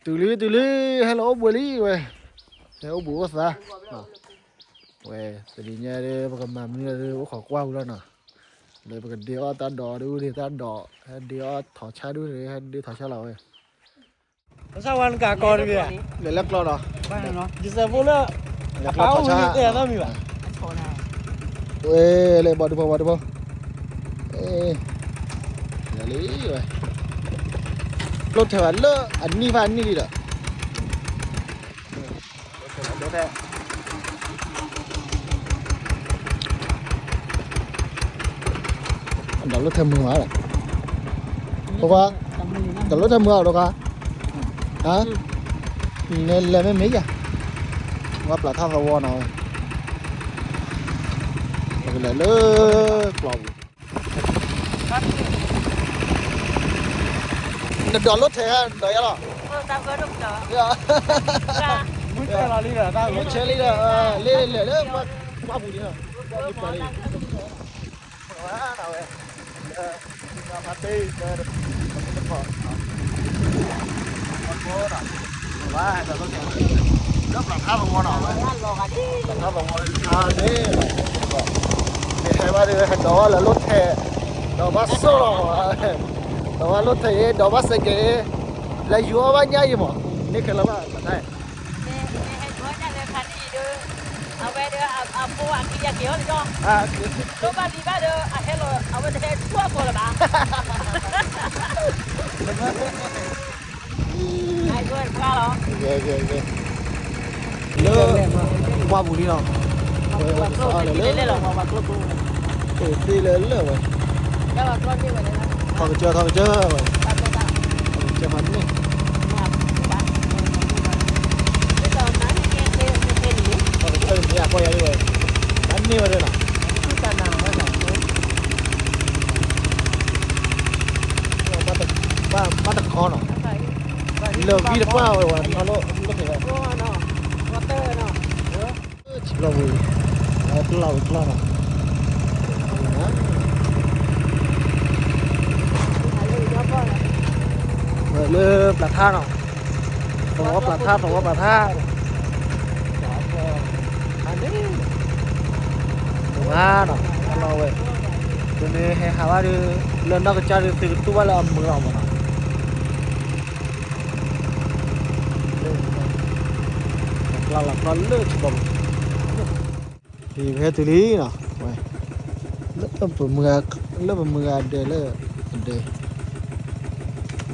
တုၤလံ တုၤလံ, ဟဲလီၤအိၣ်ဘှံးလံဝဲ, ဟဲအိၣ်ဘှံးအိၣ်သါ, ဝဲ, တနံၤညါဒီး ပကမၤမနုၤဒီး အိၣ်ခိးကွၢ်ဝံၤလီၤနီၤ, လၢပကဒ့အီၣ်တၢ်ဒိးဒုး တၢ်ဒိး, ဟဲဒ့အီၣ်ထီၣ်ဆါဒုး ဟဲဒ့ထီၣ်ဆါလီၤဝဲ ပစၢ်ဝါနကၤကီတဂ့ၤ, လဲၤလၢကျီဒီး, ယစဲးဖိလၢ အပၢ်အိၣ်မံၤတဲအသီမံၤဘၣ်, ဝဲလဲၤဘီဒုဖိ ဘီဒုဖိ, လဲၤလံဝဲ, ကျိၣ်ထဲးဝဲလၢအနံၣ်ဘၣ်အနံၣ်လံဒီး ဒီးလိၣ်ထဲမုာ်မးဒီး, ပကွၢ်, ဒီးလိၣ်ထဲမုာ်အီၤဒီးကွၢ်, ဟါ, နဲလဲၤမ့ၢ်မ့ၢ်ယၤ, ဝဲပျၢၤထါသဝီနီၤဝဲ, ပကလဲၤလၢကျီပူၤ, နဒီးလိၣ်ထဲဧါ နဒီးယၤလီၤ, မုၢ်ဆဲးလံဒီး, လ့လဲၤလၢ ပှၢ်ပူၤလံနီၤ, ပှၢ်ပူၤလံနီၤ, ဝဲ, ဖါတ့ၢ်, ဝဲ, လၢပျၢၤထါသဝီနီၤဝဲ, ပျၢၤထါသဝီန့ၣ်, မ့ၢ်ဟဲဘၣ်ဒီး ဟဲဒီးဝဲလၢလိၣ်ထဲ, ဒီးဘၣ်ဆိၣ်လီၤ, ဒီးဘၣ်လိၣ်ထဲအံၤ ဒီးဘၣ်စဲးကဲးအံၤ, လဲၤယူၤအီၣ်ဘၣ်ညါအံၤမး, န့ၢ်ခဲလၢာ်ဘၣ်, အဝဲဒီးအဖိအခံအက့ၤအီၤလီၤ, လိၣ်ဘၣ်လံဘၣ်ဒီးအဟဲလီၤ အဝဲတဟဲဆူၣ်အကီၢ်လၢၤဘၣ်, လၢ, ပှၢ်ပူၤလံနီၤ, ဝဲ, လၢ, သ့လၢလၢဝဲ, ခီကစၢၢ် ခီကစၢၢ်ဝဲ, ခီကစၢၢ်ဖးန့ၣ်, ခီကစၢၢ်မ့ၢ်အကွၢ်ယၤလံဝဲ, ဖးန့ၢ်ဝဲဒၣ်နီၤ, ဘၣ်တခီနီၤ, လၢာ်ဂံၢ်တပှၢ်ဝဲဝဲ နီၤလိၣ်, လၢာ်ဂံၢ်တပှၢ်ဝဲ, ဆံးလီၤဝံၤ, ကျီၢ်ဝံၤကျီၢ်နီၤ, လၢပျၢၤထါနီၤ, သဝီပျၢၤထါ သဝီပျၢၤထါ, န့ၣ်, မုာ်မးနီၤ လီၤဝဲ, ပမ့ၢ်ဟဲဟးဘၣ်ဒီး, လၢနီၢ်ကစၢ်ဒီး သုကတူၢ်ဘၣ်လၢအမုာ်လီၤမးနီၤ, ကျီၢ်လီၤကျီၢ်လၢဆံးဘီပူၤ, ပဟဲတုၤလံနီၤ, ဝဲ, လၢပမုၢ်ဂၤဒဲးလၢ, အဒဲး,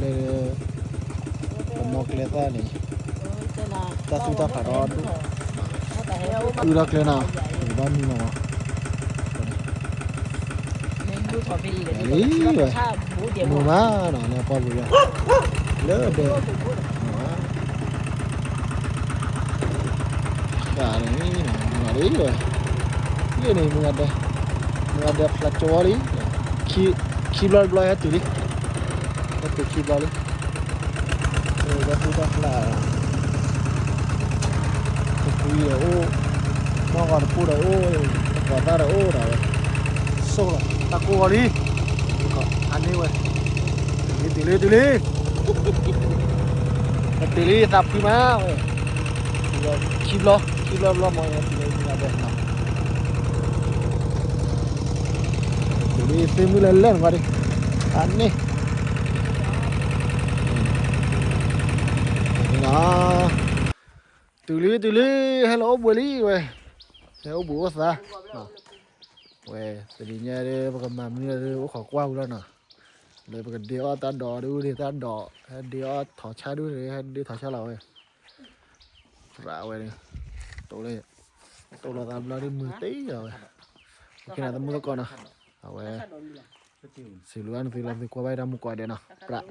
လၢ, ပမီကျဲသၣ်န့ၣ်, တၢ်သူၣ်တၢ်ဖးဒီဒူၣ်, အုၣ်ထီၣ်ကျဲနီၤ, ပကဘၣ်မံမီၢ်မီၢ်, လံဝဲ, မုာ်မးနီၤ လၢပှၢ်ပူၤယၤ, လၢဒဲး, မုာ်မး, လံဝဲ, လံန့ၣ်မုၢ်ဂၤဒဲး, မုၢ်ဂၤဒဲးဖျါကၠီလံ, ခံဘျီတဘျီဟဲတုၤလံ, ဟဲတုၤခံဘျီလံ, တၢ်သူၣ်တၢ်ဖျး, တကွံဒီးအိၣ်, နီၢ်ဂီၤတပူၤဒီးအိၣ်, တကိးသၣ်ဒီးအိၣ်ဒီးဝဲ, ဆိၣ်လီၤ တၢ်ကိၢ်ဂီၤလံ, အန့ၣ်ဝဲ, တုၤလံ တုၤလံ တုၤလံ, တုၤလံ သးဖှံမးဝဲ, ခံဘျီ ခံဘျီဘျီမီၢ် တုၤလံမုၢ်ဂၤဒဲးနီၤ, တုၤလံသ့ၣ်မုၣ်လၢလဲၣ်နကွၢ်ဒံး, အန့ၣ် တုၤလံ တုၤလံ ဟဲလီၤအိၣ်ဘှံးလံဝဲ, ဟဲအိၣ်ဘှံးအိၣ်သါ, ဝဲ, တနံၤညါဒီး ပကမၤမနုၤဒီး အိၣ်ခိးကွၢ်ဝံၤလီၤနီၤ, လၢပကဒ့အီၣ်တၢ်ဒိးဒုး တၢ်ဒိး, ဟဲဒ့အီၣ်ထီၣ်ဆါဒုး ဟဲဒ့ထီၣ်ဆါလီၤဝဲ, သရၣ်ဝဲန့ၣ်, တိၢ်လၢ, တိၢ်လီၤသးဘျီဒုးမုာ်တ့ၢ်လီၤဝဲ, အိၣ်ခ့နၤသမူသကိးနီၤ, အဝဲ, စံးဘျုးဘၣ်နသုလၢသုကွၢ်ဘၣ်တၢ်မူကိးဂၤဒဲးနီၤ, သရၣ်